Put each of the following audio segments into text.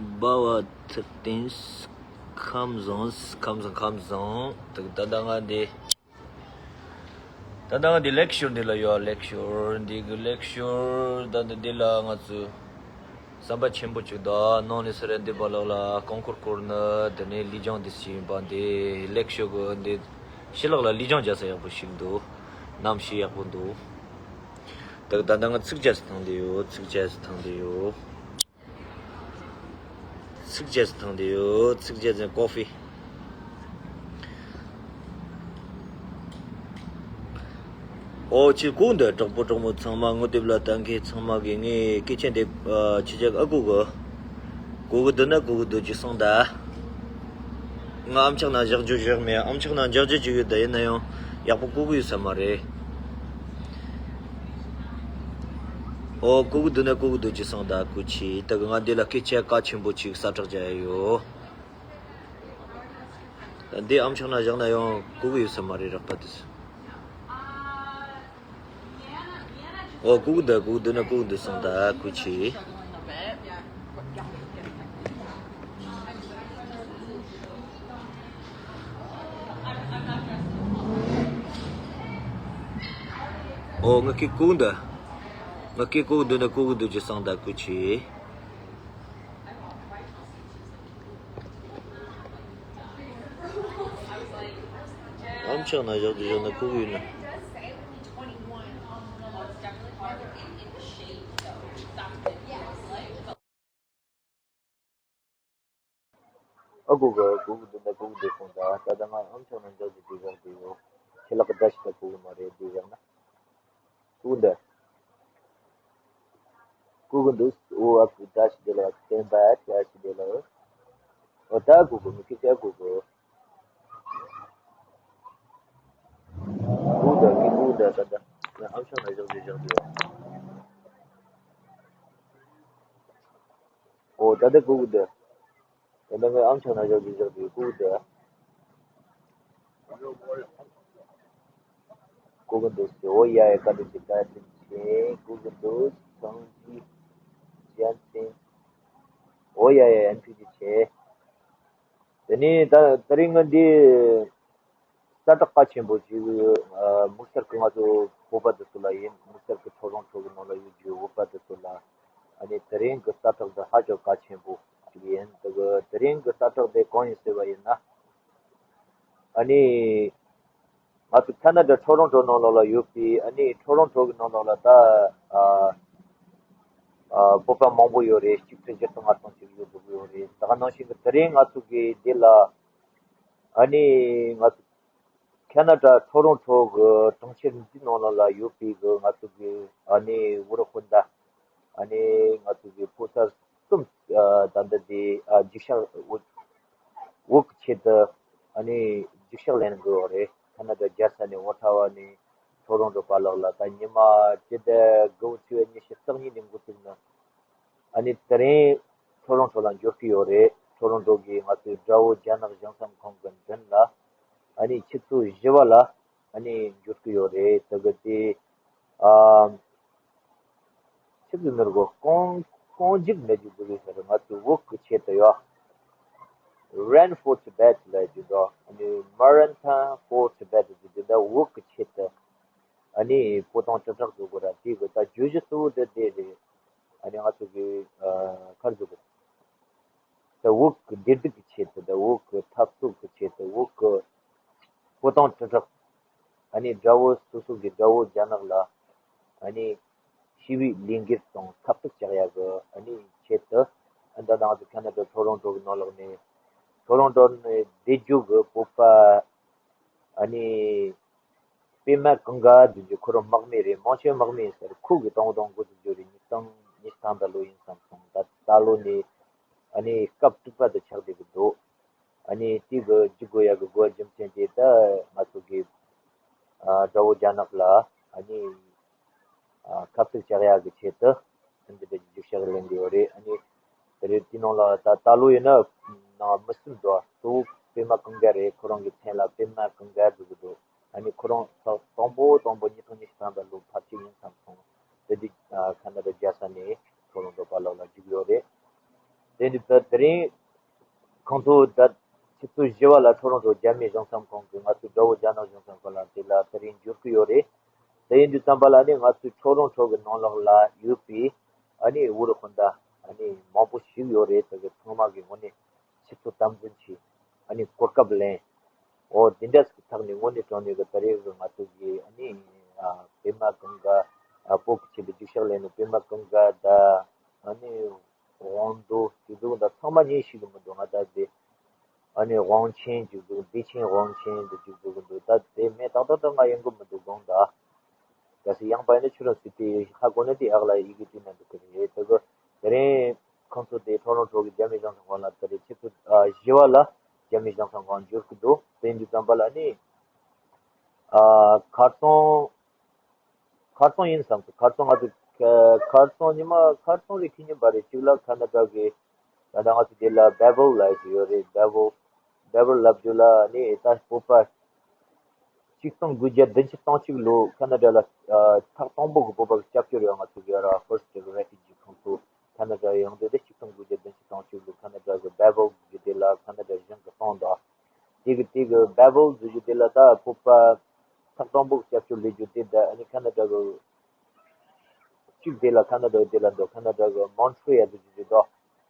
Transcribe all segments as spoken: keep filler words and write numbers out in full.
སྦ་བ་ཚིག་བསྟན། ཁམས་བཟང་། ཁམས་བཟང་། ཁམས་བཟང་། ད་ད་ལྟ་ང་འདི། ད་ལྟ་ང་འདི་ལེགས་ཤོར་འདི་ལ་ཡོད། ལེགས་ཤོར་འདི་གི་ལེགས་ཤོར་ད་ལྟ་འདི་ལ་ང་ཚོས་ཟམ་པ་ཆེན་པོ་ཅིག་འདུག་ནང་ནས་སུ་རེད་འདི་པ་ལགས་ལ་རྐང་འཁོར་བསྐོར་ནས་དེ་ནས་ལི་ལྗང་འདི་ཞིག་ཡིན་པ། འདི་ལེགས་ཤོར་གི་འདི་ཕྱི་ལོགས་ལ་ལི་ལྗང་རྒྱག་ས་ཡག་པོ་ཞིག་འདུག་གནམ་གཤིས་ཡག་པོ་འདུག་ད་ད་ལྟ་ང་ཚིགས་ཆེ་ས་ཐང་འདི་ཡོད། ཚིགས་ཆེ་ས་ཐང་འདི་ཡོད། ཚིགས་ཆེ་ས་ཐང་འདི་ཡོད། ཚིགས་ཆེ་ས་ཀོ་ཧྥི། ཨོ་ཁྱེད་སྐུ་འདུག་གྲོགས་པོ་གྲོགས་མོ་ཚང་མ། ངོ་དེབ་ལ་ལྟ་མཁན་ཚང་མ་གིས་ངའི་སྐད་ཆ་འདི་ཨ་ཁྱེད་ཅག་ཨ་གོ་གི། གོ་གི་འདུག་ན་གོ་གི་འདུག་ཅིག་གསུངས་ད། ང་ཨམ་ཅོག་ནང་བཞག་རྒྱུ་བཞག་མེད། ཨམ་ཅོག་ནང་བཞག་རྒྱུ་ཅིག་ཡོད་ད། ཡིན་ན་ཡང་ཡག་པོ་གོ་གི་ཡོད་ས་མ་རེད། ཨོ་གོ་གི་འདུག་ན་གོ་གི་འདུག་ཅིག་གསུངས་ད། སྐུ་མཁྱེན། ད་གི་ང་འདི་ལ་སྐད་ཆ་གལ་ཆེན་པོ་ཅིག་གསལ་བསྒྲགས་བྱ་ཡ་ཡོད། འདི་ཨམ་ཅོག་ནང་བཞག་ན་ཡང་གོ་གི་ཡོད་ས་མ་རེད། རགས་པ་དེ་ཚོ། ཨོ་གོ་གི་འདུག་གོ་གི་འདུག་ན་གོ་གི་འདུག་གསུངས་ད། སྐུ་མཁྱེན། ཨོ་ང་སྐད་གོ་གི་འདུག་ང་སྐད་གོ་གི་འདུག་ན་གོ་གི་འདུག་ཅིག་གསུངས་ད། སྐུ་མཁྱེན། ཨམ་ཅོག་ནང་བཞག་དུ་བཞག་ན་ཁུག་ཡོད་ན། ཨ་ཁུག་གི་ཁུག་འདུག་ན་ཁུག་འདུག་སོང་ད། ད་ལྟ་ང་ཨམ་ཅོག་ནང་བཞག་དུ་བཞག་དུ་ཡོད། ཁྱེད་ལག་གི་བརྡ་ཞིག་ད་ཁུག་གི་མ་རེད་འདི་བཞག་ན། ཁུག་འདི། ཁུག་གི་འདུག་འོ་ཨ་ཁུག་བརྡ་ཞིག་འདི་ལ་བསྟན་པ་བརྡ་ཞིག་འདི་ལ། འོ་ད་ཁུག་གི་མི་ཁུག་ཅག་ཁུག་གི། ཁུག་འདི་ཁུག་འདི་ད་ད་ང་ཨམ་ཅོག་ནང་བཞག་དུ་བཞག་དུ་ཡོད། འོ་ད་ལྟ་ཁུག་འདི། དེ་འདྲ་ངའི་ཨམ་ཅོག་ནང་བཞག་དུས་བཞག་དུས་ཁུག་འདི། ཁུག་འདི་ཟེར། འོ་ཡ་ཡ་བཀའ་དྲིན་ཆེ། བཀའ་དྲིན་ཆེ། ཁུག་འདི་སངས་རྒྱས་རྒྱལ་མཚན། འོ་ཡ་ཡ་ཡ་ཐུགས་རྗེ་ཆེ། དེ་ནས་ད་དེ་རིང་ང་འདི་གསལ་བསྒྲགས་གལ་ཆེན་པོ་ཞིག་ཨ་དམིགས་བསལ་གྱི་ང་ཚོ་བོད་པ་དེ་ཚོ་ལ་ཡིན། དམིགས་བསལ་གྱི་ཊོ་རོན་ཊོ་གི་ནང་ལ་ཡོད་རྒྱུའི་བོད་པ་དེ་ཚོ་ལ་ཨ་ནི་དེ་རིང་གི་གསལ་བསྒྲགས་འདི་ཧ་ཅང་གལ་ཆེན་པོ་ཞིག་ཡིན། དེ་གི་དེ་རིང་གི་གསལ་བསྒྲགས་འདི་གང་ཡིན་ཟེར་བ་ཡིན་ན། ཨ་ནི་ང་ཚོ་ཁ་ན་ཌ་ཊོ་རོན་ཊོ་ནང་ལོགས་ལ་ཡོད་པའི་ཨ་ནི་ཊོ་རོན་ཊོ་གི་ནང་ལོགས་ལ་ད་ཨ་ཨ་བོད་པ་མང་པོ་ཡོད་རེད། གཅིག་ཁྲི་བཞི་སྟོང་ལྔ་སྟོང་ཞིག་ཡོད་འགྲོ་གི་ཡོད་རེད། ད་ག་ནང་བཞིན་གྱི་དེ་རིང་ང་ཚོ་གི་འདི་ལ་ཨ་ནི་ང་ཚོ་ཁ་ན་ཌ་ཊོ་རོན་ཊོ་གི་གྲོང་ཁྱེར་འདི་ནང་ལོགས་ལ་ཡོད་པའི་གི་ང་ཚོ་གི་ཨ་ནི་བོད་རིགས་སྤུན་ཟླ་ཨ་ནི་ང་ཚོ་གི་ཕོ་གསར་གསུམ་ཨ་ད་ལྟ་དེ་ཨ་འགྱིག་ཤག་འོ་བོད་ཀྱི་ཆེད་དུ་ཨ་ནི་འགྱིག་ཤག་ལེན་དགོས་པ་རེད། ཁ་ན་ཌ་རྒྱལ་ས་ནས་ཨོ་ཊ་ཝ་ནས་ཊོ་རོན་ཊོ་བར་ལོགས་ལ་ད་ཉི་མ་སྤྱི་ཟླ་དགུ་པའི་ཚེས་ཉི་ཤུ་རྩ་གཉིས་ནས་འགོ་བཙུགས་ནས་ཨ་ནི་དེ་རིང་ཊོ་རོན་ཊོ་ལ་འབྱོར་གྱི་ཡོད་རེད། ཊོ་རོན་ཊོ་གི་ང་ཚོའི་དགྲ་བོ་རྒྱ་ནག་གཞུང་ཚབ་ཁང་གི་མདུན་ལ་ཨ་ནི་ཆུ་ཚོད་བཞི་པ་ལ་ཨ་ནི་འབྱོར་གྱི་ཡོད་རེད། དེ་གི་དེ་ཨ། ཆི་ཟེར་ནོར་གོ་རྐང་རྐང་རྒྱུག་མེད་རྒྱུ་དགོས་ཡོད་ཟེར། ང་ཚོའི་བོད་ཀྱི་ཆེད་དུ་ཡོད། Run for Tibet ལབ་རྒྱུ་འདུག་ཨ་ནི་Marathon for Tibet ཟེར་རྒྱུ་འདི་བོད་ཀྱི་ཆེད་དུ་ཨ་ནི་སྤོ་ཐང་དྲིལ་བསྒྲགས་བཟོ་དགོས་ར། དེ་གི་ད་བརྗོད་གཞི་གཙོ་བོ་དེ་དེ་རེད། ཨ་ནི་ང་ཚོ་གི་ཨ་ག་རེ་ཟེར་དགོས་རེད། ད་བོད་ཀྱི་བདེ་སྡུག་གི་ཆེད་དུ་དང་བོད་ཀྱི་འཐབ་རྩོད་ཀྱི་ཆེད་དུ་བོད་ཀྱི་སྤོ་ཐང་དྲིལ་བསྒྲགས། ཨ་ནི་དགྲ་བོ་སོ་སོ་གི་དགྲ་བོ་རྒྱ་ནག་ལ་ཨ་ནི་ཞི་བའི་ལས་འགུལ་དང་འཐབ་རྩོད་བྱ་ཡག་གི་ཨ་ནི་ཆེད་དུ། ཨ་ད་ང་ཚོ་ཁ་ན་ཌ་ཊོ་རོན་ཊོ་གི་ནང་ལོགས་ནས་ཊོ་རོན་ཊོ་ནས་བསྡད་རྒྱུ་གི་བོད་པ་ཨ་ནི་ པད་མ་གངྒཱ་འདི་ཚོ་ཁོ་རང་དམག་མི་རེད། མང་ཆེ་དམག་མི་ཡིན་ས་རེད། ཁོ་གི་དང་པོ་དང་པོ་འཛུགས་རྒྱུ་རེད། ཉིས་སྟོང་ཉི་ཤུ་ཐམ་པ་ལོ་ཡིན་བསམ་སོང་། ད་ད་ལོ་ནས་ཨ་ནི་སྐབས་དྲུག་པ་དུ་ཆགས་བསྡད་ཀྱི་འདུག་ཨ་ནི་དེ་གི་བརྒྱུད་དགོས་ཡག་གི་དགོས་རྒྱུ་མཚན་དེ་ད་ང་ཚོ་གི་ཨ་དགྲ་བོ་རྒྱ་ནག་ལ་ཨ་ནི་ཨ་ཁ་གཏད་བཅག་ཡག་གི་ཆེད་དུ་འདི་འདྲ་གི་རྒྱུ་ཤག་ལེན་གི་ཡོད་རེད། ཨ་ནི་དེ་རེད། དེ་ནང་ལ་ད་ད་ལོ་ཡིན་ན་ནང་མི་གསུམ་འདུག་གཙོ་བོ་པད་མ་གངྒཱ་རེད། ཁོ་རང་གི་མཚན་ལ་པད་མ་གངྒཱ་འདུག་གི་འདུག་ཨ་ནི་ཁོ་རང་ད་དང་པོ་དང་པོ་ཉིས་སྟོང་ཉི་ཤུ་ཐམ་པ་ལོ་ཕལ་ཆེར་ཡིན་བསམ་སོང་། དེ་དུས་ཨ་ཁ་ན་ཌ་རྒྱལ་ས་ནས་ཁྲོ་རོང་ཀྲོ་བར་ལོགས་ལ་བརྒྱུགས་ཡོད་རེད། དེ་འདི་ད་དེ་རིང་ཁོང་ཚོ་ད་ཆུ་ཚོད་བཞི་པ་ལ་ཁྲོ་རོང་ཀྲོ་རྒྱ་མི་གཞུང་ཚབ་ཁང་གི་ང་ཚོའི་དགྲ་བོ་རྒྱ་ནག་གཞུང་ཚབ་ཁང་ལ་དེ་ལ་དེ་རིང་འབྱོར་གི་ཡོད་རེད། དེ་ཡིན་དུས་ཙམ་པ་ལ་ནི་ང་ཚོའི་ཁྲོ་རོང་ཀྲོ་གི་ནང་ལོགས་ལ་ཡོད་པའི་ཨ་ནི་བོད་རིགས་སྤུན་ཟླ་ཨ་ནི་མང་པོ་ཞིག་ཡོད་རེད། དེ་གི་ཚང་མ་གི་ངོ་ནས་ཆུ་ཚོད་དམ་འཛིན་གྱིས་ཨ་ནི་གོ་སྐབས་ལེན། འོ་དེ་འདྲ་ཞིག་ཐག་ནས་དངོས་གནས་དྲང་གནས་ཀྱི་ད་རེས་ཀྱི་ང་ཚོ་གི་ཨ་ནི་ཨ་པད་མ་གངྒཱ་ཨ་བོད་ཀྱི་ཆེད་དུ་རྒྱུགས་ཤག་ལེན་ནས་པད་མ་གངྒཱ་ད་ཨ་ནི་དབང་རྡོ་དེ་ཚོ་ད་ཚང་མ་ཉན་ཤེས་ཀྱི་མི་འདུག་ང་ད་དེ་ཨ་ནི་དབང་ཆེན་རྒྱུགས་འདུག་བདེ་ཆེན་དབང་ཆེན་དུ་རྒྱུགས་འདུག་གི་འདུག་ད་དེ་མེད་ཏག་ཏག་ཏག་ང་ཡོང་གི་མི་འདུག་དགོངས་དག་གལ་སྲིད་ཡང་པ་ཡིན་ན་ཁྱོད་རང་ཚོས་དེ་ཧ་གོ་ན་དེ་ཨག་ལ་ཡི་གེ་བྲིས་ན་འགྲིག་གི་རེད། དེ་གི་དེ་རིང་ཁོང་ཚོ་དེ་ཁྲོ་རོང་ཀྲོ་གི་རྒྱ་མི་གཞུང་ཚབ་ཁང་ལ་དེ་རིང་ཆུ་ཚོད་ཨ་བཞི་པ་ལ་རྒྱ་མི་གཞུང་ཚབ་ཁང་འབྱོར་གི་འདུག་དེ་འདི་ཙམ་པ་ལ་ནི་ཨ་ཁ་སང་ཁ་སང་ཡིན་བསམ་སོང་། ཁ་སང་ང་ཚོ་ཁ་ཁ་སང་ཉི་མ་ཁ་སང་རེད། ཁེ་ཉིན་པ་རེད། གཅིག་ལ་ཁ་ན་ཌ་གི་ད་ལྟ་ང་ཚོ་དེ་ལ་བྷེ་བལ་ལ་ཞིག་ཡོད་རེད། བྷེ་བལ་བྷེ་བལ་ལབ་རྒྱུ་ལ་ནི་ད་བོད་པ་ཆིག་སྟོང་དགུ་བརྒྱ་བདུན་ཅུ་དོན་གཅིག་ལོ་ཁ་ན་ཌ་ལ་ཨ་ཐག་དང་པོ་གི་བོད་པ་གི་སྐྱབས་བཅོལ་ཡོད། ང་ཚོ་གི་ཡ་ར་ཧྥར་སི་ཊི་རེ་ཕུ་ཇི་ཁོང་ཚོ་ཁ་ན་ཌ་ཡོང་དུས་དེ་ཆིག་སྟོང་དགུ་བརྒྱ་བདུན་ཅུ་དོན་གཅིག་ལོ་ཁ་ན་ཌ་གི་བྷེ་བལ་གི་དེ་ལ་ཁ་ན་ཌ་གཞུང་གི་གཏོང་དང་དེ་གི་དེ་གི་བྷེ་བལ་ཟེར་རྒྱུ་དེ་ལ་ད་བོད་པ་ཐག་དང་པོ་སྐྱབས་བཅོལ་ལས་རྒྱུ་དེ་ད་ཨ་ནི་ཁ་ན་ཌ་གི་གཅིག་དེ་ལ་ཁ་ན་ཌ་དེ་ལ་འདུག་ཁ་ན་ཌ་གི་མོན་ཊི་རི་ཡལ་དུ་བརྒྱུད་དེ་འདུག་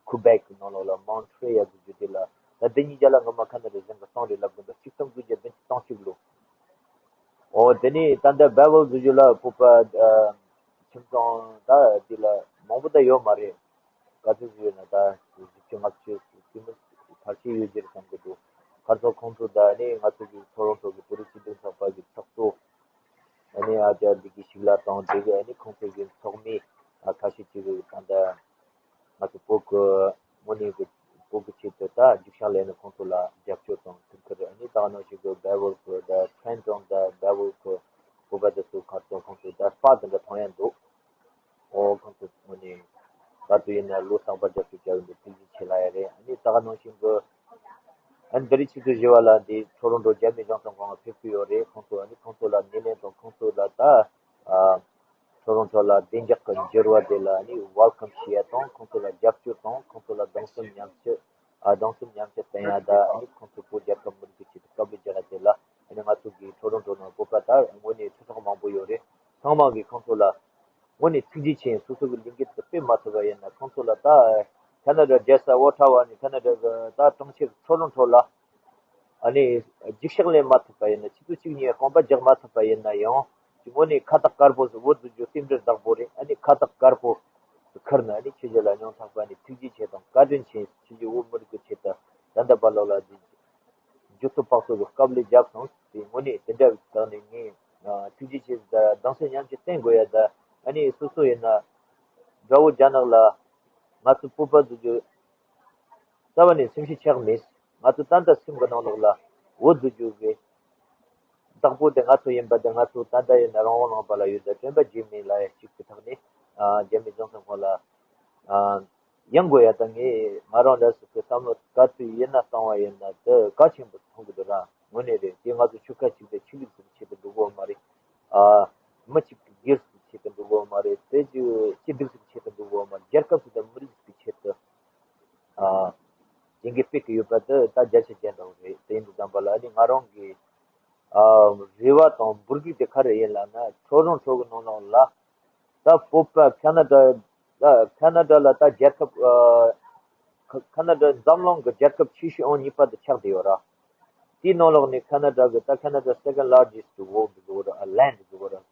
ཁུ་བེག་གི་ནང་ལོགས་ལ་མོན་ཊི་རི་ཡལ་དུ་བརྒྱུད་དེ་ལ་ད་དེ་གཉིས་ཆ་ལ་ངོ་མ་ཁ་ན་ཌ་གཞུང་གི་གཏོང་རེད་ལབ་གི་འདུག་ཆིག་སྟོང་དགུ་བརྒྱ་བདུན་ཅུ་དོན་གཅིག་ལོ། འོ་དེ་ནས་ད་ལྟ་བྷེ་བལ་བཟོ་རྒྱུ་ལ་བོད་པ་ཨ་ཁྱིམ་ཚང་ད་དེ་ལ་མང་པོ་ད་ཡོད་མ་རེད། ག་ཚོད་ཡོད་ན་ད་བཞི་བཅུ་ལྔ་བཅུ་དེ་མི་ཕལ་ཆེར་ཡོད་རྒྱུ་རེད་བསམ་གི་འདུག་ཁ་སང་ཁོང་ཚོ་ད་ནི་ང་ཚོ་གི་ཁྲོ་རོང་ཀྲོ་གི་བོད་རིགས་སྤྱི་མཐུན་ཚོགས་པ་གི་ཚོགས་གཙོ་ཨ་ནི་ཨ་ཅག་ལི་ཀི་ཞིག་ལ་དང་དེ་གི་ཨ་ནི་ཁོང་ཚོ་གི་ཚོགས་མི་ཨ་ཁ་ཤས་ཅིག་གི་ད་ལྟ་ང་ཚོ་བོད་གི་དངོས་གནས་གི་བོད་གི་ཆེད་དུ་ད་རྒྱུགས་ཤག་ལེན་ནས་ཁོང་ཚོ་ལ་རྒྱབ་སྐྱོར་དང་ཐུགས་ཁུར། ཨ་ནི་ད་ག་ནང་བཞིན་གི་བྷེ་བལ་གི་ད་ཕྲན་ཀྲོང་ད་བྷེ་བལ་གི་བོད་པ་དེ་ཚོ་ཁ་སང་ཁོང་ཚོ་ད་སྤ་དེ་འདྲ་མཐོང་ཡ་འདུག་འོ་ཁོང་ཚོ་དངོས་གནས་ག་དུས་ཡིན་ན་ལོ་གསར་པ་རྒྱབ་སྐྱོར་བྱ་ཡོད་འདུག་ཐུགས་རྗེ་ཆེ་ལབ་ཡ་རེད། ཨ་ནི་ད་ག་ནང་བཞིན་གི་ཨ་ནི་འདི་རིང་ཆུ་ཚོད་བཞི་པ་ལ་འདི་ཁྲོ་རོང་ཀྲོ་རྒྱ་མི་གཞུང་ཚབ་ཁང་ལ་ཕེབས་ཀྱི་ཡོད་རེད། ཁོང་ཚོ་ཨ་ནི་ཁོང་ཚོ་ལ་སྣེ་ལེན་དང་ཁོང་ཚོ་ལ་ད་ཨ་ཁྲོ་རོང་ཀྲོ་ལ་བདེ་འཇགས་ཀྱི་འགྱུར་བ་དེ་ལ་ཨ་ནི་ཝེལ་ཀམ་བྱེད་ཡ་དང་ཁོང་ཚོ་ལ་རྒྱབ་སྐྱོར་དང་ཁོང་ཚོ་ལ་གདུང་སེམས་མཉམ་སྐྱེད་ཨ་གདུང་སེམས་མཉམ་སྐྱེད་བསྟན་ཡ་ད་ཨ་ནི་ཁོང་ཚོ་བོད་རྒྱལ་ཁབ་མི་རིགས་ཀྱི་ཆེད་དུ་དཀའ་སྤྱད་བརྒྱབ་ཡ་དེ་ལ་ཨ་ནི་ང་ཚོ་གི་ཁྲོ་རོང་ཀྲོ་ནང་བོད་པ་ད་དངོས་གནས་ཁྲི་ཕྲག་མང་པོ་ཡོད་རེད། ཚང་མ་གི་ཁོང་ཚོ་ལ་དངོས་གནས་ཐུགས་རྗེ་ཆེ། སོ་སོ་གི་ལས་འགན་དེ་སྤེལ་མ་ཐུབ་པ་ཡིན་ན་ཁོང་ཚོ་ལ་ད་ཁ་ན་ཌ་རྒྱལ་ས་ཨོ་ཊ་ཝ་ནས་ཁ་ན་ཌ་གི་ད་གྲོང་ཁྱེར་ཁྲོ་རོང་ཀྲོ་ལ་ཨ་ནི་རྒྱུགས་ཤག་ལེན་མ་ཐུབ་པ་ཡིན་ན། ཆུ་ཚོད་གཅིག་གཉིས་རྐང་པ་རྒྱག་མ་ཐུབ་པ་ཡིན་ན་ཡང་དངོས་གནས་ཁ་བཏགས་དཀར་པོ་ཟེར་བོད་བཟོ་རྒྱུ་རྟེན་འབྲེལ་བདག་པོ་རེད། ཨ་ནི་ཁ་བཏགས་དཀར་པོ་ཁུར་ནས་ཨ་ནི་ཁྱེད་ཅག་ལ་སྙིང་ཐག་པ་ནས་ཐུགས་རྗེ་ཆེ་དང་བཀའ་དྲིན་ཆེ། ཁྱེད་ཅག་བོད་མི་རིགས་ཀྱི་ཆེད་དུ་ད་ལྟ་བར་ལོགས་ལ་འདི་འགྱུར་ཐོག་དཔག་ཚོད་ཀྱི་དཀའ་ལས་བརྒྱབ་སོང་། དེ་དངོས་གནས་དེ་འདྲ་བའི་ཐོག་ནས་ངས་ཨ་ཐུགས་རྗེ་ཆེ་དང་གདུང་སེམས་མཉམ་སྐྱེད་བསྟན་དགོས་ཡ། ད་ཨ་ནི་སོ་སོ་ཡིན་ན་དགྲ་བོ་རྒྱ་ནག་ལ་ང་ཚོ་བོད་པ་བཟོ་རྒྱུ་རྩ་བ་ནས་སེམས་ཤུགས་ཆག་མེད། ང་ཚོ་ད་ལྟ་སེམས་ཀྱི་ནང་ལོགས་ལ་བོད་བཟོ་རྒྱུ་གི་བདག་པོ་དེ་ང་ཚོ་ཡིན་པ་དེ། ང་ཚོ་ད་ལྟ་ཡིན་ན་རང་དབང་ལུང་པ་ལ་ཡོད། ད་དྲན་པ་བརྗེད་མེད་ལབ་ཡ་གཅིག་གི་ཐོག་ནས་ཨ་རྒྱ་མི་གཞུང་ཚབ་ཁང་ལ་ཨ་ཡོང་དགོས་ཡ། ད་ངས་ང་རང་འདྲ་ཟེར་གི་བསམ་བློ་ག་དུས་ཡིན་ན་བཏང་བ་ཡིན་ན་དེ་གལ་ཆེན་པོ་མཐོང་གི་འདུག་ར། དངོས་གནས་རེད། དེ་ང་ཚོ་ཆོལ་ཁ་གཅིག་དང་ཆོས་ལུགས་གཅིག་གི་ཆེད་དུ་འགྲོ་གི་ཡོད་མ་རེད། ཨ་མི་གཅིག་གི་སྒེར་གཅིག་གི་ཆེད་དུ་འགྲོ་གི་ཡོད་མ་རེད། དེ་ཅིག་སྐྱིད་སྡུག་གཅིག་གི་ཆེད་དུ་འགྲོ་གི་ཡོད་མ་རེད། རྒྱལ་ཁབ་ཅིག་དང་མི་རིགས་ཅིག་གི་ཆེད་དུ་ཨ་ལས་འགུལ་སྤེལ་གི་ཡོད་པ་དེ་ད་བརྒྱ་ཆ་བརྒྱ་འདྲ་བོ་རེད། དེ་ཡིན་དུས་ཙམ་པ་ལ་ཨ་ནི་ང་རང་གི་ཨ་རེ་བ་དང་འབོད་སྐུལ་དེ་ག་རེ་ཡིན་ལབ་ན། ཁྲོ་རོང་ཁྲོ་གི་ནང་ལོགས་ལ་ད་བོད་པ་ཁ་ན་ཌ་ལ་ཁ་ན་ཌ་ལ་ད་རྒྱལ་ཁབ་ཨ་ཁ་ཁ་ན་ཌ་འཛམ་གླིང་གི་རྒྱལ་ཁབ་ཆེ་ཤོས་ཨང་གཉིས་པ་དེ་ཆགས་བསྡད་ཡོད་ར། དེའི་ནང་ལོགས་ནས་ཁ་ན་ཌ་གི་ད་ཁ་ན་ཌ་second largest world ཟེར་གི་ཡོད་ར། ཨ་land ཟེར་གི་ཡོད་ར།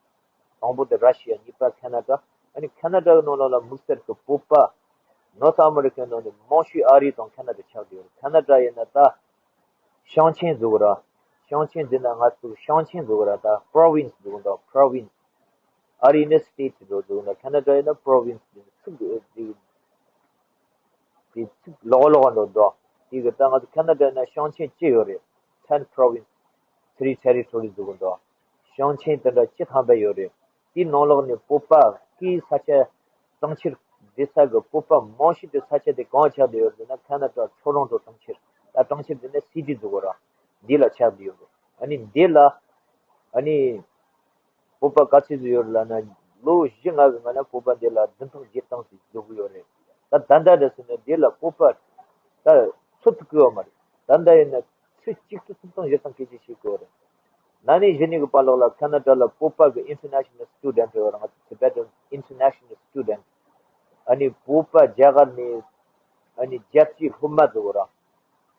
དང་པོ་དེ་ར་ཤི་ཡ། གཉིས་པ་ཁ་ན་ཌ། ཨ་ནི་ཁ་ན་ཌ་གི་ནང་ལོགས་ལ་དམིགས་བསལ་གི་བོད་པ་North America ནང་ནས་མང་ཤོས་ཨ་རི་དང་ཁ་ན་ཌ་ཆགས་བསྡད་ཡོད་ར། ཁ་ན་ཌ་ཡིན་ན་ད་ཞིང་ཆེན་ཟེར་གི་ཡོད་ར། ཞིང་ཆེན་འདི་ན་ང་ཚོ་ཞིང་ཆེན་འདུག་ར། ད་པྲོ་ཝིན་སི་འདུག་འདུག་པྲོ་ཝིན་སི། ཨ་རི་ནི་སི་ཊེ་ཊི་འདུག་འདུག་ན། ཁ་ན་ཌ་ཡིན་ན་པྲོ་ཝིན་སི་འདི་ཚིག་འདི་དེ་ཚིག་ལོག་ལོག་འགྲོ་འདུག་དེ་གི་ད་ང་ཚོ་ཁ་ན་ཌ་ན་ཞིང་ཆེན་བཅུ་ཡོད་རེད། ཊེན་པྲོ་ཝིན་སི། ཐི་རི་ཊེ་རི་ཊོ་རི་ཟེར་གི་འདུག་ཞིང་ཆེན་དེ་འདྲ་བཅུ་ཐམ་པ་ཡོད་རེད། དེའི་ནང་ལོགས་ནས་བོད་པ་གི་ས་ཆ་གྲངས་ཆེར་བསྡད་ས་གི་བོད་པ་མང་ཤོས་དེ་ས་ཆ་དེ་གང་ཆགས་བསྡད་ཡོད་ཟེར་ན། ཁ་ན་ཌ་ཊོ་རོན་ཊོ་གྲངས་ཆེར། ད་གྲངས་ཆེར་དེ་ནས་སི་ཊི་ཟེར་གི་ར། འདི་ལ་ཆགས་བསྡད་ཡོད་རེད། ཨ་ནི་འདི་ལ་ཨ་ནི། བོད་པ་ག་ཚོད་ཟིག་ཡོད་རེད་ལབ་ན། ལོ་བཞི་ལྔ་གི་སྔོན་ལ་བོད་པ་འདི་ལ་བདུན་སྟོང་བརྒྱད་སྟོང་ཟིག་འཛུལ་གི་ཡོད་རེད། ད་ད་ལྟ་འདྲ་ཟེར་ན་འདི་ལ་བོད་པ་ད་ཚོད་ཐིག་གི་ཡོད་མ་རེད། ད་ལྟ་ཡིན་ན་ཚོད་གཅིག་ཏུ་སུམ་སྟོང་བཞི་སྟོང་སྐད་ཆ་བཤད་གི་ཡོད་རེད། ན་ནིང་གཞེས་ནིང་གི་བར་ལོགས་ལ་ཁ་ན་ཌ་ལ་བོད་པ་གི་ཨིན་ཊར་ནེ་ཤ་ནལ་སི་ཊུ་ཌེན་ཊི་ཡོད་རེད། ང་ཚོ་ཊི་བེ་ཊན་ཨིན་ཊར་ནེ་ཤ་ནལ་སི་ཊུ་ཌེན་ཊི། ཨ་ནི་བོད་པ་རྒྱ་གར་ནས་ཨ་ནི་རྒྱལ་སྤྱིའི་སློབ་མ་ཚོ་ར།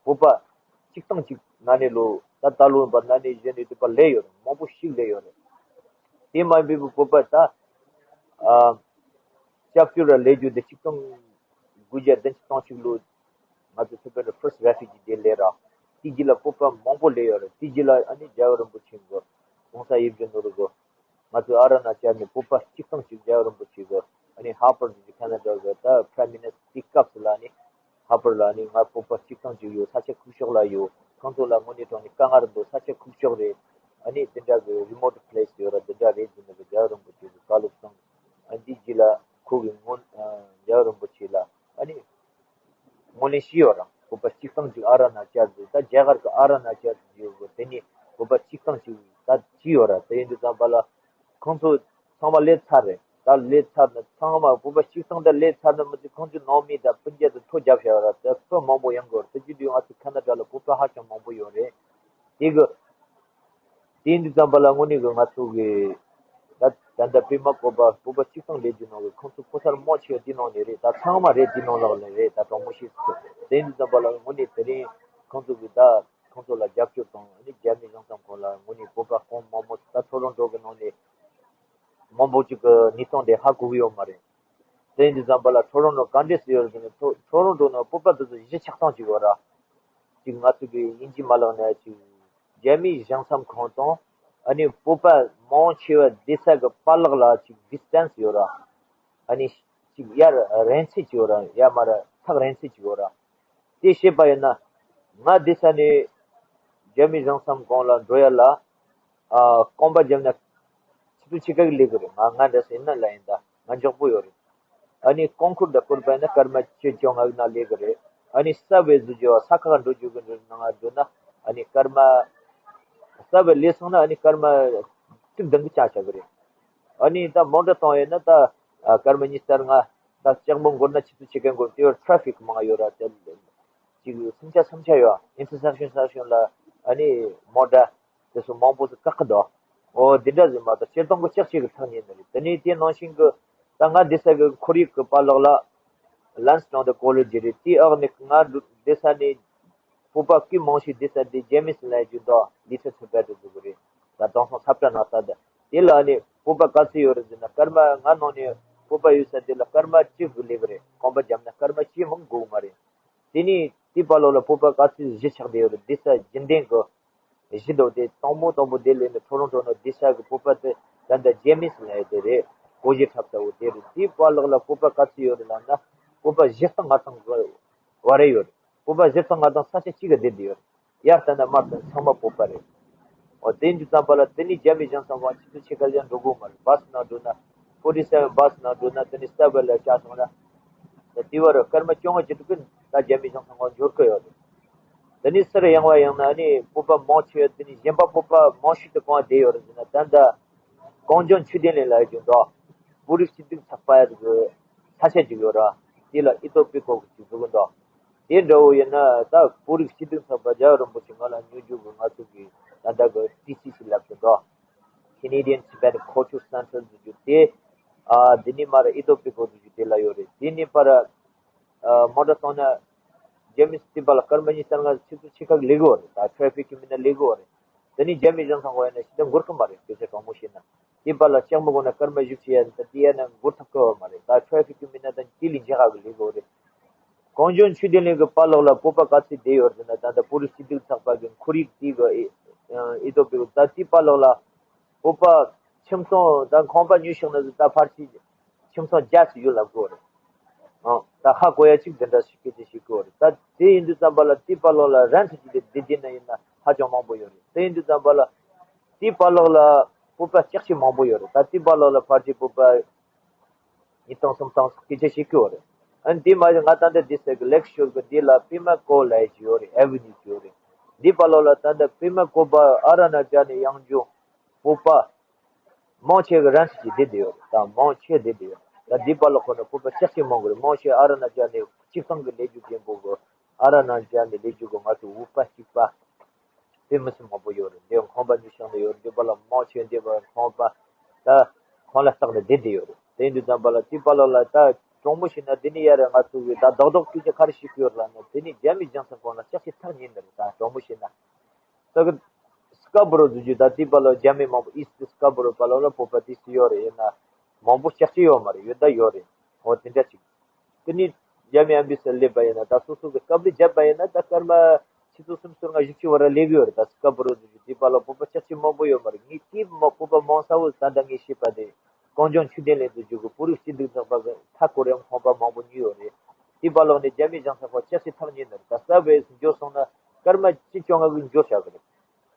བོད་པ་གཅིག་སྟོང་གཅིག་ན་ནིང་ལོ། ད་ད་ལོ་བར་ན་ནིང་གཞེས་ནིང་དུས་བར་སླེབས་ཡོད་རེད། མང་པོ་ཞིག་སླེབས་ཡོད་རེད། དེ་མ་ཡིན་པའི་བོད་པ་ད་ཨ་སྐྱབས་བཅོལ་ལ་སླེབས་རྒྱུ་དེ་གཅིག་སྟོང་དགུ་བརྒྱ་བདུན་ཅུ་དོན་གཅིག་ལོ་ང་ཚོ་ཐུབ་པའི་ཕར་སི་ཊི་རེ་ཕུ་ཇི་དེ་སླེབས་ར། དེ་རྗེས་ལ་བོད་པ་མང་པོ་སླེབས་ཡོད་རེད། དེ་རྗེས་ལ་ཨ་ནི་རྒྱལ་བ་རིན་པོ་ཆེ་གི་༸གོང་ས་ཡིད་བཞིན་ནོར་བུ་གི་ང་ཚོའི་ཨ་རུ་ན་ཅལ་ནས་བོད་པ་གཅིག་སྟོང་གཅིག་རྒྱལ་བ་རིན་པོ་ཆེ་གི་ཨ་ནི་ཧར་པར་ཟེར་གི་ཁ་ན་ཌ་གི་ད་པྲའིམ་མི་ནི་སི་ཊར་དེའི་སྐབས་སུ་ལ་ཨ་ནི་ཧར་པར་ལ་ཨ་ནི་ང་བོད་པ་གཅིག་སྟོང་གཅིག་ཡོད། ས་ཆ་ཁུག་ཀྱོག་ལ་ཡོད། ཁོང་ཚོ་ལ་དངོས་གནས་དྲང་གནས་དཀའ་ངལ་རེད་འདུག་ས་ཆ་ཁུག་ཀྱོག་རེད། ཨ་ནི་དེ་འདྲ་གི་རི་མོ་ཊི་པི་ལེ་སི་ཡོད་ར། དེ་འདྲ་རེད་ཟེར་ནས་གི་རྒྱལ་བ་རིན་པོ་ཆེ་གི་བཀའ་སློབ་གསུངས། ཨ་འདི་རྗེས་ལ་ཁོ་གི་སྔོན་རྒྱལ་བ་རིན་པོ་ཆེ་ལ་ཨ་ནི། ངོས་ལེན་བྱས་ཡོད་ར། བོད་པ་གཅིག་སྟོང་གཅིག་ཨ་རུ་ན་ཅལ་དུ། ད་རྒྱ་གར་གྱི་ཨ་རུ་ན་ཅལ་དུ་ཡོད་གི། དེ་ནས་བོད་པ་གཅིག་སྟོང་གཅིག་ད་བྱས་ཡོད་ར། དེ་ཡིན་དུས་ཙམ་པ་ལ་ཁོང་ཚོ་ཚང་མ་སླེབས་ཚར་རེད། ད་སླེབས་ཚར་ན་ཚང་མ་བོད་པ་གཅིག་སྟོང་ད་སླེབས་ཚར་ན་མི་ཚེ་ཁོང་ཚོའི་ནང་མི་དང་སྤུན་ཀྱག་དང་ཐོ་བརྒྱབ་བཞག་ཡོད་ར། དེ་ཚོ་མང་པོ་ཡོང་གི་ཡོད་རེད། དེ་བྱེད་དུས་ང་ཚོ་ཁ་ན་ཌ་ལ་བོད་པ་ཧ་ཅང་མང་པོ་ཡོད་རེད། དེ་གི་དེ་ཡིན་དུས་ཙམ་པ་ལ་དངོས་གནས་ཀྱི་ང་ཚོ་གི་ད་ད་ལྟ་པད་མ་བཀོད་པ་བོད་པ་གཅིག་སྟོང་སླེབས་རྒྱུ་ནང་གི་ཁོང་ཚོ་ཕོ་གསར་མང་ཆེ་བ་དེ་ནང་ནས་རེད། ད་ཚང་མ་རེད། དེ་ནང་ལོགས་ནས་རེད། ད་དྲང་མོ་བཤད་ཚུལ་དེ་ཡིན་དུས་ཙམ་པ་ལ་དངོས་གནས་དེ་རིང་ཁོང་ཚོ་གི་ད་ཁོང་ཚོ་ལ་རྒྱབ་སྐྱོར་དང་ཨ་ནི་རྒྱ་མི་གཞུང་ཚབ་ཁང་ལ་དངོས་གནས་བོད་པ་ཁོང་མང་པོ་ད་ཐོ་རོན་ཊོ་གི་ནང་ནས་མང་པོ་ཅིག་གི་གནས་སྟངས་དེ་ཧ་གོ་གི་ཡོད་མ་རེད། དེ་ཡིན་དུས་ཙམ་པ་ལ་ཐོ་རོན་ཊོ་ག་འདྲས་སུ་ཡོད་རེད་ཟེར་ན། ཐོ་ཐོ་རོན་ཊོ་ནང་བོད་པ་དེ་ཚོ་གཞི་ཆགས་སྟངས་ཅིག་ཡོད་ར། ཅིག་ང་ཚོ་གི་དབྱིན་ཇི་མ་ལག་ནས་ཅིག་རྒྱ་མིའི་གཞུང་ཚབ་ཁང་དང་ཨ་ནི་བོད་པ་མང་ཆེ་བ་བསྡད་ས་གི་བར་ལག་ལ་ཅིག་ཌི་སི་ཊེན་སི་ཡོད་ར། ཨ་ནི་ཅིག་ཡར་རིང་ཚད་ཅིག་ཡོད་ར། ཡར་མར་ཐག་རིང་ཚད་ཅིག་ཡོད་ར། དེ་བཤད་པ་ཡིན་ན་ང་བསྡད་ས་ནས་རྒྱ་མིའི་གཞུང་ཚབ་ཁང་ལ་འགྲོ་ཡ་ལ་ཨ་རྐང་པ་བརྒྱབ་ན་ཆུ་ཚོད་ཕྱེད་ཀ་གི་སླེབས་གི་རེད། ང་ང་འདྲ་ཟེར་ན་ལ་ཡིན་ད་ང་མགྱོགས་པོ་ཡོད་རེད། ཨ་ནི་རྐང་འཁོར་དང་བསྐོར་པ་ཡིན་ན་སྐར་མ་བཅོ་བརྒྱད་ལྔ་གི་ནང་སླེབས་གི་རེད། ཨ་ནི་སབ་ཝེ་བཟོ་རྒྱུ་བ་ས་ཁ་འགྲོ་རྒྱུ་གི་འགྲོ་ནང་འགྲོ་ན་ཨ་ནི་སྐར་མ་སབ་ཝེ་སླེབས་སོང་ན་ཨ་ནི་སྐར་མ་དྲུག་བདུན་གི་ཆ་ཆགས་གི་རེད། ཨ་ནི་ད་མོ་ཊ་གཏོང་ཡོད་ན་ད་ཨ་སྐར་མ་ཉི་ཤུ་རྩ་ལྔ། ད་ལྕགས་མོ་འགོར་ན་ཆུ་ཚོད་ཕྱེད་ཀ་འགོར། དེ་བར་ཊ་རེ་ཕིག་མང་ཡོད་ར། དེ་ཅིག་སུམ་ཆ་སུམ་ཆ་ཡོད། ཨིན་ཊར་སེག་ཤན་སེག་ཤན་ལ་ཨ་ནི་མོ་ཊ་དེ་ཚོ་མང་པོ་ཞིག་བཀག་གི་འདུག་འོ་འདི་འདྲ་ཟིག་མ་གཏོགས་སྤྱིར་བཏང་གི་ལྕགས་ཆས་ཀྱི་ཐག་ཉེ་ནི་རེད། དེ་ནས་དེ་ནང་བཞིན་གྱི་ད་ང་བསྡད་ས་གི་ཁོར་ཡུག་གི་བར་ལག་ལ་ལན་སི་ཊོན་དང་ཀོ་ལེ་ཇི་རེད། དེའི་འོག་ནས་ང་བསྡད་ས་ནས་བོད་པ་སྐད་མང་ཤོས་བསྡད་ས་དེ་རྒྱ་མི་སི་ལ་རྒྱུ་འདུག་ལི་ཊལ་ཊི་བེ་ཊན་ཟེར་གི་རེད། ད་དེང་སང་ས་བཀྲ་ན་ས་ད་དེ་ལ་ནི་བོད་པ་ག་ཚོད་ཡོད་རེད་ཟེར་ན། སྐར་མ་ང་ནང་ནས་བོད་པ་ཡོད་ས་དེ་ལ་སྐར་མ་གཅིག་གི་སླེབས་གི་རེད། རྐང་པ་བརྒྱབ་ན་སྐར་མ་གཅིག་མིན་དགོས་གི་མ་རེད། དེ་ནས་དེའི་བར་ལོགས་ལ་བོད་པ་ག་ཚོད་གཞི་ཆགས་བསྡད་ཡོད་རེད། བསྡད་ས་རྒྱུན་ལྡན་གི་གཞི་འདུག་དེ་དང་པོ་དང་པོ་དེ་ལས་ནི་ཊོ་རོན་ཊོ་ནང་བསྡད་ས་གི་བོད་པ་དེ་ད་ལྟ་རྒྱ་མི་སི་ལ་ཡོད་དེ་རེད། གོ་གཞས་འཁྲབ་ས་འོ་དེ་རེད། དེའི་བར་ལོགས་ལ་བོད་པ་ག་ཚོད་ཡོད་རེད་ལབ་ན་བོད་པ་བཞི་སྟོང་ལྔ་སྟོང་བར་རེ་ཡོད་རེད། བོད་པ་བཞི་སྟོང་ལྔ་སྟོང་ས་ཆ་གཅིག་ག་བསྡད་བསྡད་ཡོད་རེད། ཡར་ལྟ་ན་མར་ལྟ་ན་ཚང་མ་བོད་པ་རེད། འོ་དེ་འདི་ཙམ་པ་ལ་དེ་ནས་རྒྱ་མི་གཞུང་ཚབ་ཁང་ཆུ་ཚོད་ཕྱེད་ཀ་ལ་འགྲོ་དགོས་མ་རེད། བྷ་སི་ནང་འགྲོ་ན་ཕོར་ཊི་སེ་ཝེན་བྷ་སི་ནང་འགྲོ་ན་དེ་ནས་སབ་ཝེ་ལ་བཅར་སོང་ན་ད་དེ་བར་སྐར་མ་བཅོ་ལྔ་བརྒྱད་དུ་ཀུན་ད་རྒྱ་མི་གཞུང་ཚབ་ཁང་འབྱོར་གི་ཡོད་རེད། དེ་ནས་སུ་རེ་ཡོང་བ་ཡིན་ན་ནི་བོད་པ་མང་ཆེ་བ་དེ་ནས་གཞན་པ་བོད་པ་མང་ཤོས་དེ་གང་བསྡད་ཡོད་རེད་ཟེར་ན། ད་ལྟ་གངས་ལྗོངས་ཆོས་ལྡན་གླིང་ལ་ཡོད་རྒྱུ་འདུག་བོད་རིགས་སྐྱིད་སྡུག་ཚོགས་པ་གི་ས་ཆ་ཅིག་ཡོད་ར། དེ་ལ་ཨི་ཏོ་པི་ཀོ་གི་ཅིག་བཟོ་གི་འདུག་དེ་འདྲ་བོ་ཡིན་ན་ད་བོད་རིགས་སྐྱིད་སྡུག་ཚོགས་པ་རྒྱལ་བ་རིན་པོ་ཆེ་ང་ལ་སྙོན་འཛུགས་གི་ང་ཚོ་གི་ད་ལྟ་གི་ཊི་སི་སི་ལབ་ཀྱི་འདུག Canadian Tibetan Culture Center ཟེར་རྒྱུ་དེ། ཨ་འདི་ནས་མར་ཨི་ཏོ་པི་ཀོ་ཟེར་རྒྱུ་དེ་ལ་ཡོད་རེད། དེ་ནས་པར་ཨ་མོ་ཊ་གཏོང་ན་རྒྱ་མི་སི་དེ་པར་ལ་སྐར་མ་ཉི་ཤུ་རྩ་ལྔ་ཆུ་ཚོད་ཕྱེད་ཀ་སླེབས་གི་ཡོད་རེད། ད་ཊེ་རེ་ཕིག་གི་མི་སྣ་སླེབས་གི་ཡོད་རེད། དེ་ནས་རྒྱ་མི་གཞུང་ཚབ་ཁང་ཡིན་ན་ཞེ་དྲག་འགོར་གི་མ་རེད། སྐད་ཆ་དྲང་མོ་བཤད་ན། དེ་པར་ལ་ལྕགས་མོ་སྒོ་ན་སྐར་མ་བཞི་བཅུ་ཡན་ད་དེ་ཡན་ན་འགོར་ཐུབ་ཀྱི་ཡོད་མ་རེད། ད་ཊེ་རེ་ཕིག་གི་མི་སྣ་དང་དེ་ལས་མཇལ་ཁ་གི་སླེབས་གི་ཡོད་རེད། གངས་ལྗོངས་ཆོས་ལྡན་གླིང་གི་པར་ལོགས་ལ་བོད་པ་ག་ཚོད་བསྡད་ཡོད་ཟེར་ན། ད་ལྟ་བོད་རིགས་སྐྱིད་སྡུག་ཚོགས་པ་གི་ཁོར་ཡུག་དེ་གི་ ཨ་ཨི་ཐོག་པའི་ད་དེའི་བར་ལོགས་ལ་བོད་པ་ཁྱིམ་ཚང་ད་ཁང་པ་ཉོས་ཤིང་ན་ད་ཕལ་ཆེར་ཁྱིམ་ཚང་བརྒྱ་ཙམ་ཡོད་ལབ་དགོས་རེད། ཨ་ད་ཧ་གོ་ཡ་གཅིག་འདི་འདྲ་ཞིག་སྐད་ཆ་བཤད་དགོས་རེད། ད་དེ་ཡིན་དུས་ཙམ་པ་ལ་དེའི་བར་ལོགས་ལ་རན་ཚིག་གི་དེ་དེ་ན་ཡིན་ན་ཧ་ཅང་མང་པོ་ཡོད་རེད། དེ་ཡིན་དུས་ཙམ་པ་ལ་དེའི་བར་ལོགས་ལ་བོད་པ་ལྕགས་ཤི་མང་པོ་ཡོད་རེད། ད་དེའི་བར་ལོགས་ལ་ཕལ་ཆེར་བོད་པ་ཉིས་སྟོང་སུམ་སྟོང་སྐད་ཆ་བཤད་ཀྱི་ཡོད་རེད། ཨ་ནི་དེ་མ་ཡིན་ང་ད་ལྟ་འདི་ཟེར་གི་ལེགས་ཤོར་གི་འདི་ལ་པད་མ་ཀོ་ལེ་ཇི་ཡོད་རེད། ཨེ་ཝེ་ནིའུ་ཡོད་རེད། འདི་བར་ལོགས་ལ་ད་ལྟ་པད་མ་ཀོ་པ་ཨ་ར་ན་ཅ་ནས་ཡང་འཇུག་བོད་པ་མང་ཆེ་གི་རན་ཚིག་གི་བསྡད་བསྡད་ཡོད་རེད། ད་མང་ཆེ་བསྡད་བསྡད་ཡོད་རེད། ད་འདི་བར་ལོགས་ཁོ་ན་བོད་པ་ལྕགས་ཤི་མང་གི་རེད། མང་ཆེ་ཨ་ར་ན་ཅ་ནས་གཅིག་སྟོང་གི་ལས་རྒྱུ་རྒན་པོ་གི་ཨ་ར་ན་ཅ་ནས་ལས་རྒྱུ་གི་ང་ཚོ་བོད་པ་གཅིག་པ་དཔེ་མི་སྲིད་མང་པོ་ཡོད་རེད། འདི་ཁང་པ་ཉོས་བཞག་ནས་ཡོད་རེད། འདི་བར་ལ་མང་ཆེ་འདི་བར་ཁང་པ་ད་ཁང་ལ་བཏགས་ནས་བསྡད་བསྡད་ཡོད་རེད། དེ་འདི་ཙམ་པ་ལ་དེ་བར་ལོགས་ལ་ད་དྲང་མོ་བཤད་ན་འདི་ནི་ཡ་རེད། ང་ཚོ་གི་ད་རྡོག་རྡོག་སྐད་ཆ་ག་རེ་བཤད་ཀྱི་ཡོད་ལབ་ན་འདི་ནི་རྒྱ་མི་རྒྱང་ས་གོང་ལ་ལྕགས་ཤི་ཐག་ཉེ་ནི་རེད། ད་དྲང་མོ་བཤད་ན་ད་གི་སྐ་བོ་རོ་བཟོ་རྒྱུ་ད་དེ་བར་ལོགས་རྒྱ་མི་མང་པོ་ཨི་སི་ཊི་སྐ་བོ་རོ་བར་ལོགས་ལ་བོད་པ་དེ་སུ་ཡོད་རེད། ཡིན་ན་མང་པོ་ལྕགས་ཤི་ཡོད་མ་རེད། ཡོད་ད་ཡོད་རེད། འོ་དེ་འདྲ་ཅིག་དེ་ནས་རྒྱ་མི་ཨེམ་བྷེ་སི་སླེབས་པ་ཡིན་ན་ད་སོ་སོ་གི་སྐབས་ལ་བརྒྱབ་པ་ཡིན་ན་ད་སྐར་མ་ཆིག་སྟོང་སུམ་སྟོང་ལྔ་བཞི་བཅུ་བར་ལ་སླེབས་ཡོད་རེད། ད་སྐབས་རོ་དེ་དེ་བར་ལ་བོད་པ་ལྕགས་ཤི་མང་པོ་ཡོད་མ་རེད། ངས་དེ་མ་བོད་པ་མང་ས་བོ་ད་ལྟ་ངས་ཤེས་པ་དེ་གངས་ལྗོངས་ཆོས་ལྡན་གླིང་དུ་བཞུགས་གི་བོད་རིགས་སྤྱི་འཐུས་ཚོགས་པ་གི་མཐའ་སྐོར་ཡང་ཁང་པ་མང་པོ་ཉོས་ཡོད་རེད། དེ་བར་ལོགས་ནས་རྒྱ་མི་རྒྱང་ས་ཁོ་ལྕགས་ཤི་ཐག་ཉེ་ནི་རེད། ད་ས་བས་འགྱོ་སོང་ན་སྐར་མ་ཆིག་སྟོང་ལྔ་གི་འགྱོ་བཞག་གི་རེད།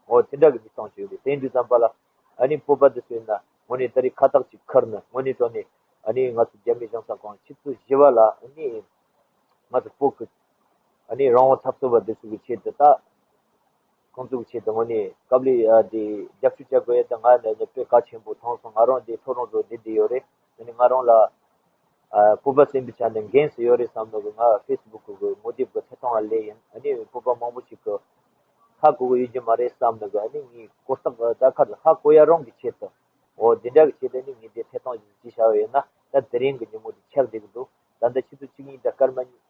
འོ་དེ་འདྲ་གི་མི་ཚང་ཅིག་ཡོད་རེད། དེ་འདྲ་ཙམ་པ་ལ་ཨ་ནི་བོད་པ་དེ་ཚོ་ཡིན་ན་དངོས་གནས་ད་རེས་ཁ་བཏགས་ཅིག་ཁུར་ནས་དངོས་གནས་དྲང་གནས་ཨ་ནི་ང་ཚོ་རྒྱ་མི་རྒྱང་ས་གོང་ཆིག་སྟོང་བཞི་བ་ལ་ཨ་ནི་ང་ཚོ་བོད་ཀྱི་ཨ་ནི་རང་དབང་འཐབ་རྩོད་པ་དེ་ཚོ་གི་ཆེད་དུ་ད་ཁོང་ཚོ་གི་ཆེད་དུ་དངོས་གནས་སྐབས་ལ་ཨ་དེ་རྒྱབ་སྐྱོར་བྱ་དགོས་ཡ་དེ་ང་ནས་ནས་དཔེ་གལ་ཆེན་པོ་མཐོང་སོང་། ང་རང་དེ་ཐོ་རོན་ཊོ་བསྡད་བསྡད་ཡོད་རེད། ཨ་ནི་ང་རང་ལ་ཨ་བོད་པ་སེམས་པའི་ཆ་ནས་འགན་སུ་ཡོད་རེད་བསམ་ནོ་གི་ང་ཕེ་སི་བུག་གི་ངོ་དེབ་གི་ཐད་གཏོང་བ་ལས་ཡིན། ཨ་ནི་བོད་པ་མང་པོ་ཞིག་གི་ཧ་གོ་གི་ཡོད་ཀྱི་མ་རེད་བསམ་ནོ་གི་ཨ་ནི་ངའི་གོ་རྟོགས་ད་ཁ་ཧ་གོ་ཡ་རང་གི་ཆེད་དུ། འོ་དེ་འདྲ་གི་ཆེད་དུ་ནི་ངས་དེ་ཐད་གཏོང་ཞིག་བྱས་བཞག་ཡོད་ན་ད་དེ་རིང་གི་ཉིན་མོ་དེ་ཆགས་བསྡད་ཀྱི་འདུག་ད་ལྟ་ཆུ་ཚོད་བཅུ་གཉིས་དང་སྐར་མ་གཉིས།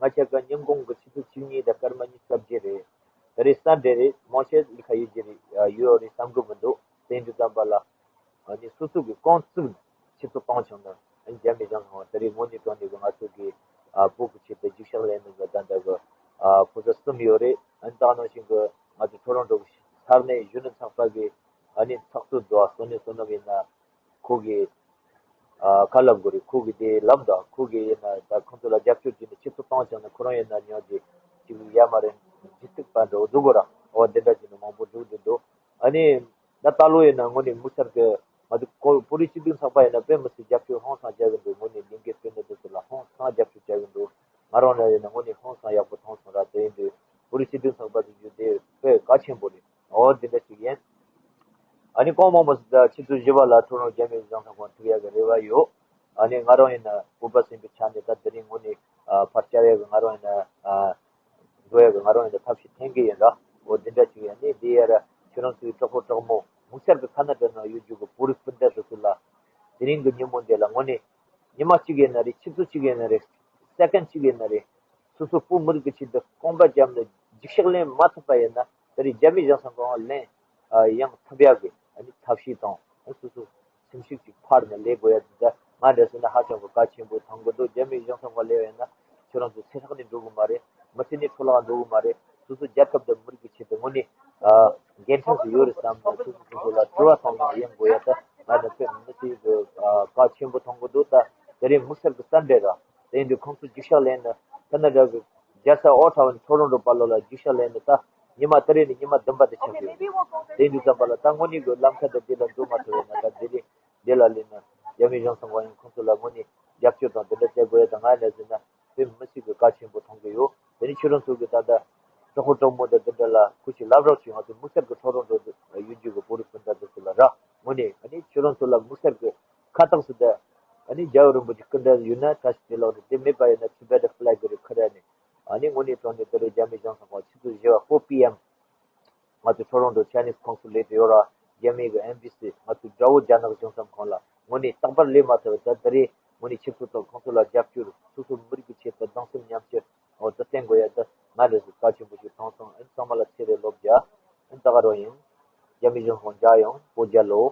ང་ཆ་ག་ཉིན་གུང་གི་ཆུ་ཚོད་བཅུ་གཉིས་དང་སྐར་མ་གཉིས་སྐབས་རྗེས་རེད། ད་རེས་སན་ཌེ་རེད། མང་ཆེ་ལས་ཀ་ཡོད་ཀྱི་རེད། ཡོད་རེད་བསམ་གི་མི་འདུག་དེ་འདྲ་ཙམ་པ་ལ་ཨ་ནི་སོ་སོ་གི་རྐང་བཙུགས་ཆུ་ཚོད་བཏང་བྱུང་ན་ཨ་ནི་རྒྱ་མི་རྒྱང་ཧོང་ད་རེས་དངོས་གནས་དྲང་གནས་གི་ང་ཚོ་གི་ཨ་བོད་གི་ཆེད་དུ་རྒྱུགས་ཤག་ལེན་ནི་གི་ད་ལྟ་གི་ཨ་ཕོ་གསར་གསུམ་ཡོད་རེད། ཨ་ནི་ད་ནང་བཞིན་གི་ང་ཚོ་ཐོ་རོན་ཊོ་གི་ས་གནས་གཞོན་ནུ་ཚོགས་པ་གི་ཨ་ནི་ཚོགས་གཙོ་དོ་བསོད་ནམས་བསོད་ནམས་ཡིན་ན། ཁོ་གིས་ཨ་ཁ་ལབ་དགོས་རེད། ཁོ་གིས་དེ་ལབ་འདུག་ཁོ་གིས་ཡིན་ན་ད་ཁོང་ཚོ་ལ་རྒྱབ་སྐྱོར་བྱས་ནས་ཆུ་ཚོད་བཏང་བྱས་ནས་ཁོ་རང་ཡིན་ན་ཉོ་རྒྱུ་ཅིག་ཡ་མ་རེད། ཇི་སྟིག་པ་འདྲ་བོ་འདུག་གོ་ར། འོ་དེ་འདྲ་བྱས་ནས་མང་པོ་འགྲོ་འདུག་འདུག་ཨ་ནི་ད་ད་ལོ་ཡིན་ན་དངོས་གནས་དམིགས་བསལ་གྱི་ང་ཚོ་ཁོ་བོད་རིགས་སྤྱི་མཐུན་ཚོགས་པ་ཡིན་ན་དཔེ་མི་སྲིད་རྒྱབ་སྐྱོར་ཧང་སང་རྒྱག་གི་འདུག་དངོས་གནས་ལས་འགན་དཔོན་སློབ་དེ་ཚོ་ལ་ཧང་སང་རྒྱབ་སྐྱོར་རྒྱག་གི་འདུག་ང་རང་ལ་ཡིན་ན་དངོས་གནས་ཧང་སང་ཡག་པོ་མཐོང་སོང་ར། དེ་ཡིན་དུས་བོད་རིགས་སྤྱི་མཐུན་ཚོགས་པ་དེ་རྒྱུ་དེ་དཔེ་གལ་ཆེན་པོ་རེད། འོ་དེ་འདྲ་ཞིག་ཡིན། ཨ་ནི་གང་མང་མང་ཞིག་ད་ཆུ་ཚོད་བཞི་པ་ལ་ཁྲོ་རོང་རྒྱ་མི་རྒྱང་ཐག་ཁོང་ཐུག་ཡག་གི་རེ་བ་ཡོད། ཨ་ནི་ང་རང་ཡིན་ན་བོད་པ་སེམས་པའི་ཆ་ནས་ད་དེ་རིང་དངོས་གནས་ཨ་ཕར་བཅར་ཡག་གི་ང་རང་ཡིན་ན་ཨ་འགྲོ་ཡག་གི་ང་རང་ཡིན་ན་ཐབས་ཤེས་འཐེན་གི་ཡིན་ར། འོ་དེ་འདྲ་ཞིག་ཡིན། ཨ་ནི་དེ་ཡ་ར་ཁྱོད་རང་ཚོའི་གྲོགས་པོ་གྲོགས་མོ་དམིགས་བསལ་གི་ཁ་ན་ཌ་ནང་ཡོད་རྒྱུ་གི་བོད་རིགས་སྤུན་ཟླ་དེ་ཚོ་ལ་དེ་རིང་གི་ཉིན་མོ་འདི་ལ་དངོས་གནས་ཉི་མ་གཅིག་ཡིན་ན་རེད། ཆུ་ཚོད་གཅིག་ཡིན་ན་རེད། སེ་ཀན་གཅིག་ཡིན་ན་རེད། སོ་སོ་བོད་མི་རིགས་ཀྱི་ཆེད་དུ་རྐང་པ་བརྒྱབ་ནས་རྒྱུགས་ཤག་ལེན་མ་ཐུབ་པ་ཡིན་ན་ད་རེས་རྒྱ་མི་རྒྱང་ཐག་གང་ལེན་ཡང་ཐུབ་ཡག་གི་ཨ་ནི་ཐབས་ཤེས་དང་སོ་སོ་སེམས་ཤུགས་ཅིག་འཕར་ནས་ལས་དགོས་ཡ་འདི་ང་འདྲ་ཟེར་ན་ཧ་ཅང་གི་གལ་ཆེན་པོ་མཐོང་གི་འདུག་རྒྱ་མི་རྒྱང་ཐག་གང་ལེན་ཡིན་ན་ཁྱོད་རང་ཚོ་ཚེ་སྲོག་ནས་འགྲོ་གི་མ་རེད། མི་ཚེ་ནས་འཕྲོ་བརླག་འགྲོ་གི་མ་རེད། སོ་སོ་རྒྱལ་ཁབ་དང་མི་རིགས་ཀྱི་ཆེད་དུ་དངོས་གནས་འགན་འཁྲི་ཞིག་ཡོད་རེད་བསམ་ནས་སོ་སོ་སོ་སོ་ལ་དྲི་བ་བཏང་ནས་ཡིན་དགོས་ཡ་ད་ང་ནི་དཔེ་མི་སྲིད་གི་གལ་ཆེན་པོ་མཐོང་གི་འདུག་ད་དེ་རིང་དམིགས་བསལ་གི་སན་ཌེ་ར། དེ་ཡིན་དུས་ཁོང་ཚོ་རྒྱུགས་ཤག་ལེན་ནས་ཁ་ན་ཌ་གི་རྒྱལ་ས་ཨོ་ཊ་ཝ་ནས་ཐོ་རོན་ཊོ་བར་ལོགས་ལ་རྒྱུགས་ཤག་ལེན་ནས་ད་ཉི་མ་དེ་རིང་ནས་ཉི་མ་བདུན་པ་དེ་ཆགས་ཡོད་རེད། དེ་ཡིན་དུས་ཙམ་པ་ལ་ད་དངོས་གནས་གི་ལམ་ཁ་དང་དེ་ལ་འགྲོ་མ་ཐུབ་པས་ན་ད་དེ་རིང་འདི་ལ་སླེབས་ན་རྒྱ་མི་གཞུང་ཚབ་ཁང་ཡང་ཁོང་ཚོ་ལ་དངོས་གནས་རྒྱབ་སྐྱོར་དང་དེ་འདྲ་བྱེད་དགོས་ཡ་དང་ང་ལ་ཟེར་ན་དཔེ་མི་སྲིད་གི་གལ་ཆེན་པོ་མཐོང་གི་ཡོད། དེ་ནི་ཁྱོད་རང་ཚོ་གི་ད་ལྟ་གྲོགས་པོ་གྲོགས་མོ་དང་དེ་འདྲ་ལ་ཁུ་ཆུ་ལབ་རོགས་བྱུང་ང་ཚོ་དམིགས་བསལ་གི་ཐོ་རོན་ཊོ་ཡུལ་རྒྱུད་གི་བོད་རིགས་སྤུན་ཟླ་དེ་ཚོ་ལ་ར་དངོས་གནས་ཨ་ནི་ཁྱོད་རང་ཚོ་ལ་དམིགས་བསལ་གི་ཁ་བཏགས་སུ་ད་ཨ་ནི་རྒྱལ་བ་རིན་པོ་ཆེ་སྐུ་འདྲ་ཡོད་ན་བཀྲ་ཤིས་བདེ་ལེགས་རེད། དེ་མེད་པ་ཡིན་ན་ཐི་བེ་ཊི་ཕི་ལེག་གི་རེད་ཁ་ར་ནི་ཨ་ནི་དངོས་གནས་དྲང་གནས་དེ་རེད། རྒྱ་མི་གཞུང་ཚབ་ཁང་ཆུ་ཚོད་བཞི་པ་ཕོར་པི་ཨེམ། ང་ཚོ་ཐོ་རོན་ཊོ་ཆའི་ནིས་ཀོན་སུ་ལེཊ་ཡོད་ར། རྒྱ་མི་གི་ཨེམ་བྷེ་སི། ང་ཚོ་དགྲ་བོ་རྒྱ་ནག་གཞུང་ཚབ་ཁང་ལ་དངོས་གནས་རྟག་པར་ལས་མ་ཐུབ་པ་ད་ད་རེས་དངོས་གནས་ཆིབས་བསྒྱུར་དང་ཁོང་ཚོ་ལ་རྒྱབ་སྐྱོར་སོ་སོ་མི་རིགས་ཀྱི་ཆེད་དུ་སྡང་སེམས་ཉམས་ཆེར་འོ་ད་བསྟན་དགོས་ཡ་ད་ང་རེ་ཟུར་གལ་ཆེན་པོ་ཞིག་མཐོང་སོང་། ཨ་ནི་ཚང་མ་ལ་ཚེ་རིང་ལོ་བརྒྱ། ཨ་ནི་ད་ག་རང་ཡང་རྒྱ་མི་གཞུང་ཁོང་འཇགས་ཡོང་བོད་རྒྱལ་ལོ།